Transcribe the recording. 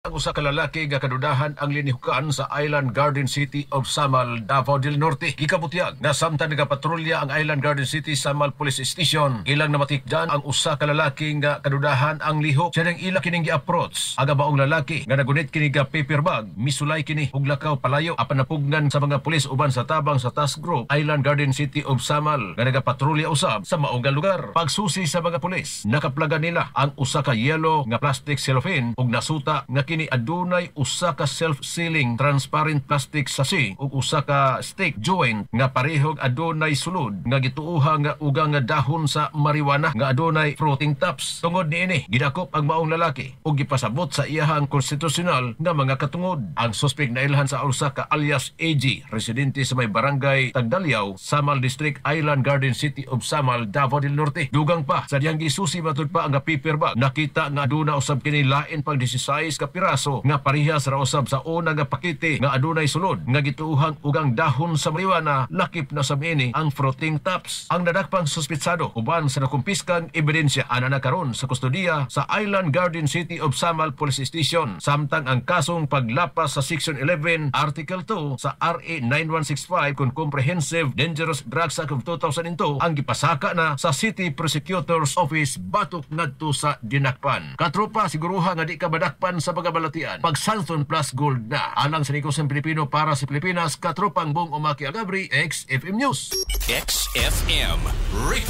Ang usa ka lalaki nga kadudahan ang linihukan sa Island Garden City of Samal, Davao del Norte. Gikabutyag nga samtang nagapatrolya ang Island Garden City Samal Police Station, ilang namatikdan ang usa ka lalaki nga kadudahan ang lihok. Siya nang ila kining gi-approach. Ang maong lalaki nga nagunit kini ga paper bag, misulay kini ug lakaw palayo apan napugnan sa mga pulis uban sa tabang sa task group Island Garden City of Samal nga nagapatrolya usab sa maong lugar. Pagsusi sa mga pulis, nakaplagan nila ang usa ka yellow nga plastic cellophane ug nasuta nga kini adunay usa ka self-sealing transparent plastic sachet ug usa ka stick joint nga parehog adunay sulod nga gituoha nga uga nga dahon sa marijuana nga adunay fruiting tops. Tungod niini, gidakop ang maong lalaki ug gipasabot sa iyahang konstitusyonal nga mga katungod. Ang suspect nailhan sa usa ka alias AG, residente sa may barangay Tagdalyaw, Samal District, Island Garden City of Samal, Davao del Norte. Dugang pa, sa diyang gisusi matud pa ang paper bag, nakita nga aduna usab kini lain pang 16 ka piraso nga parehas ra usab sa una nga pakete nga adunay sulod nga gituohang ugang dahon sa marijuana, lakip na sa ini ang fruiting tops. Ang nadakpang suspitsado uban sa nakumpiskang ebidensya ana na karon sa kustodiya sa Island Garden City of Samal Police Station, samtang ang kasong paglapas sa Section 11 Article 2 sa RA 9165 kon Comprehensive Dangerous Drugs Act of 2002 ang gipasaka na sa City Prosecutor's Office batok ngadto sa dinakpan. Katropa, siguruha nga di ka madakpan sa mga balatian. Pag Xanthone Plus Gold na. Alang sa Negosyo Pilipino para sa Pilipinas, katropang Bong Umaki Agabri, XFM News. XFM. Report.